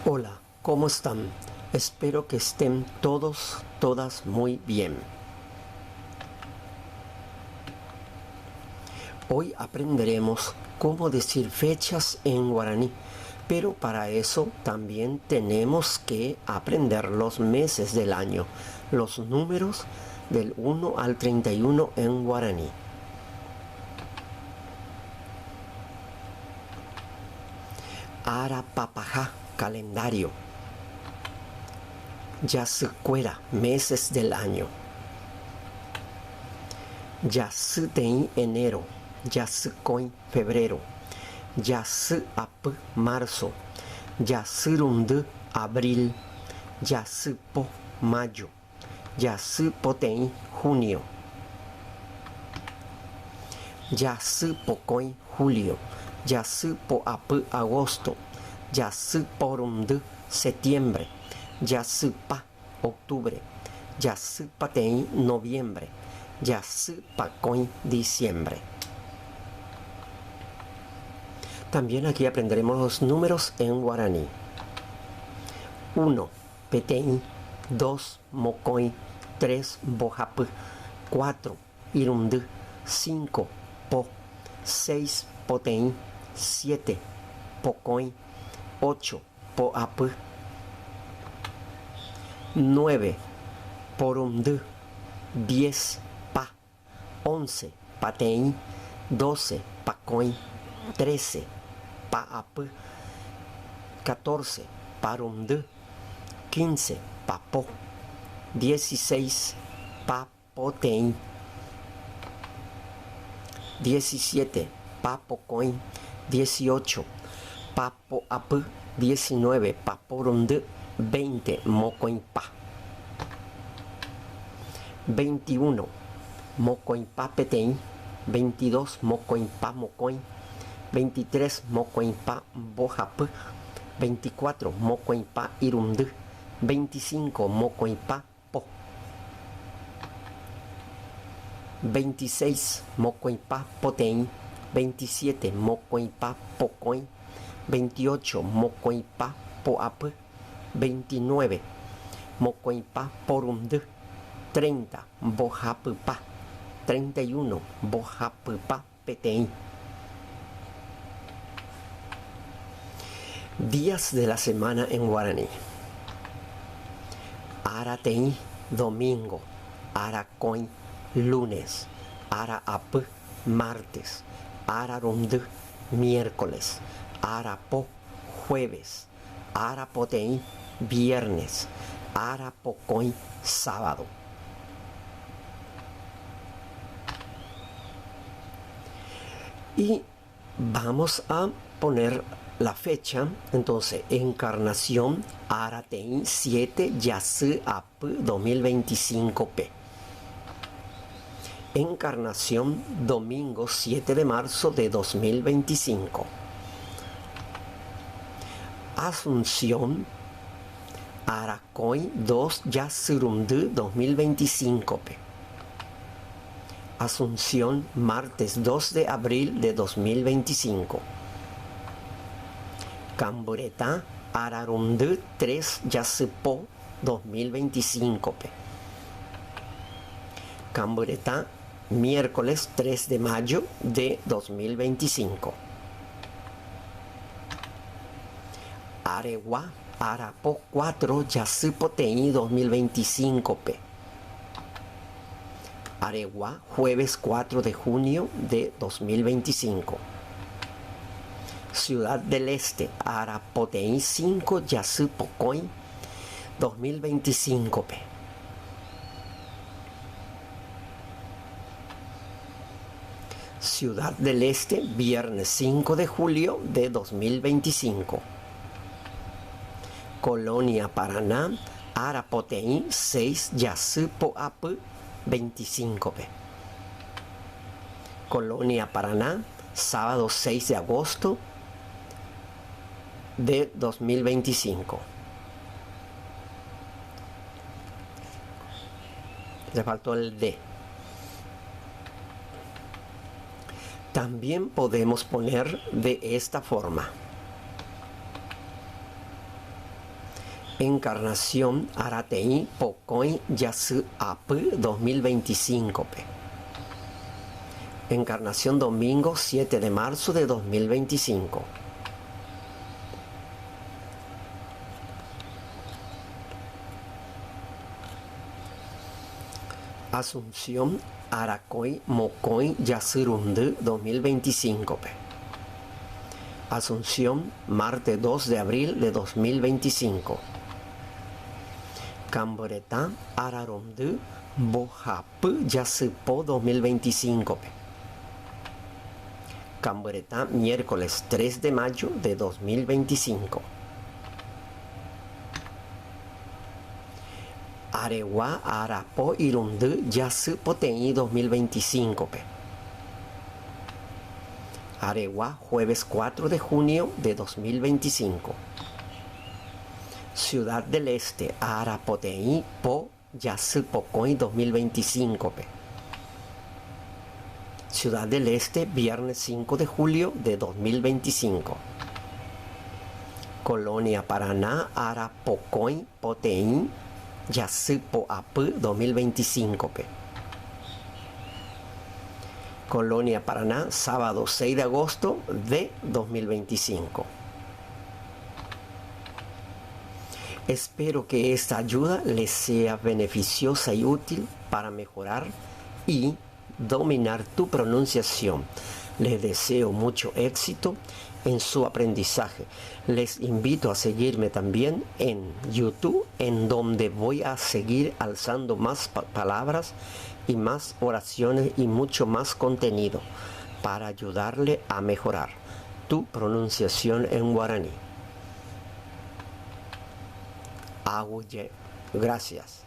Hola, ¿cómo están? Espero que estén todos, todas muy bien. Hoy aprenderemos cómo decir fechas en guaraní, pero para eso también tenemos que aprender los meses del año, los números del 1 al 31 en guaraní. Ára papaha, calendario. Jasykuéra, meses del año. Jasyteĩ, enero. Jasykõi, febrero. Jasyapy, marzo. Jasyrundy, abril. Jasypo, mayo. Jasypoteĩ, junio. Jasypokõi, julio. Jasypoapy, agosto. Jasyporundy, septiembre. Jasypa, octubre. Jasypateĩ, noviembre. Jasypakõi, diciembre. También aquí aprenderemos los números en guaraní. 1, peteĩ, 2, mokõi, 3, mbohapy, 4, irundy, 5, po, 6, poteĩ, 7, pokõi, 8, poapy, 9, porundy, 10, pa, 11, pateĩ, 12, pakõi, 13, pa'apy, 14, parundy, 15, papo, 16, papoteĩ, 17, papokõi, 18, papoapy, 19, paporundy, 20, mokõipa. 21, mokõipa peteĩ, 22, mokõipa mokõi, 23, mokõipa mbohapy, 24, mokõipa irundy, 25, mokõipa po. 26, mokõipa poteĩ, 27, mokõipa pokõi, 28, mokõipa poapy, 29, mokõipa porundy, 30, mbohapypa, 31, mbohapypa peteĩ. Días de la semana en guaraní. Arateĩ, domingo, arakõi, lunes, ara'apy, martes, ararundy, miércoles, arapo, jueves, arapoteĩ, viernes, arapokõi, sábado. Y vamos a poner la fecha, entonces, Encarnación, Arateĩ, 7, Jasy, Apy, 2025 P. Encarnación, domingo 7 de marzo de 2025. Asunción, Arakõi, 2, Jasyrundy, 2025 P. Asunción, martes 2 de abril de 2025. Kambyretã, Ararundy, 3, Jasypo, 2025 pe. Kambyretã, miércoles 3 de mayo de 2025. Aregua, Arapo, 4, Jasypoteĩ, 2025 pe. Aregua, jueves 4 de junio de 2025. Ciudad del Este, Arapoteĩ, 5, Jasypokõi, 2025 pe. Ciudad del Este, viernes 5 de julio de 2025. Colonia Paraná, Arapoteĩ, 6, Jasypoapy, 25 pe. Colonia Paraná, sábado 6 de agosto de 2025. Le faltó el D. También podemos poner de esta forma. Encarnación arateĩ pokõi jasy apy 2025-pe. Encarnación domingo 7 de marzo de 2025. Asunción arakõi mokõi jasy rundy 2025-pe. Asunción, martes 2 de abril de 2025. Kambyretã ararundy mbohapy jasypo 2025-pe. Kambyretã miércoles 3 de mayo de 2025. Aregua arapo irundy jasy poteĩ 2025-pe. Aregua jueves 4 de junio de 2025. Ciudad del Este ára poteĩ po jasy pokõi 2025-pe. Ciudad del Este viernes 5 de julio de 2025. Colonia Paraná ára pokõi poteĩ jasy poapy 2025-pe. Colonia Paraná sábado 6 de agosto de 2025. Espero que esta ayuda les sea beneficiosa y útil para mejorar y dominar tu pronunciación. Les deseo mucho éxito en su aprendizaje. Les invito a seguirme también en YouTube, en donde voy a seguir alzando más palabras y más oraciones y mucho más contenido para ayudarle a mejorar tu pronunciación en guaraní. Aguyje. Gracias.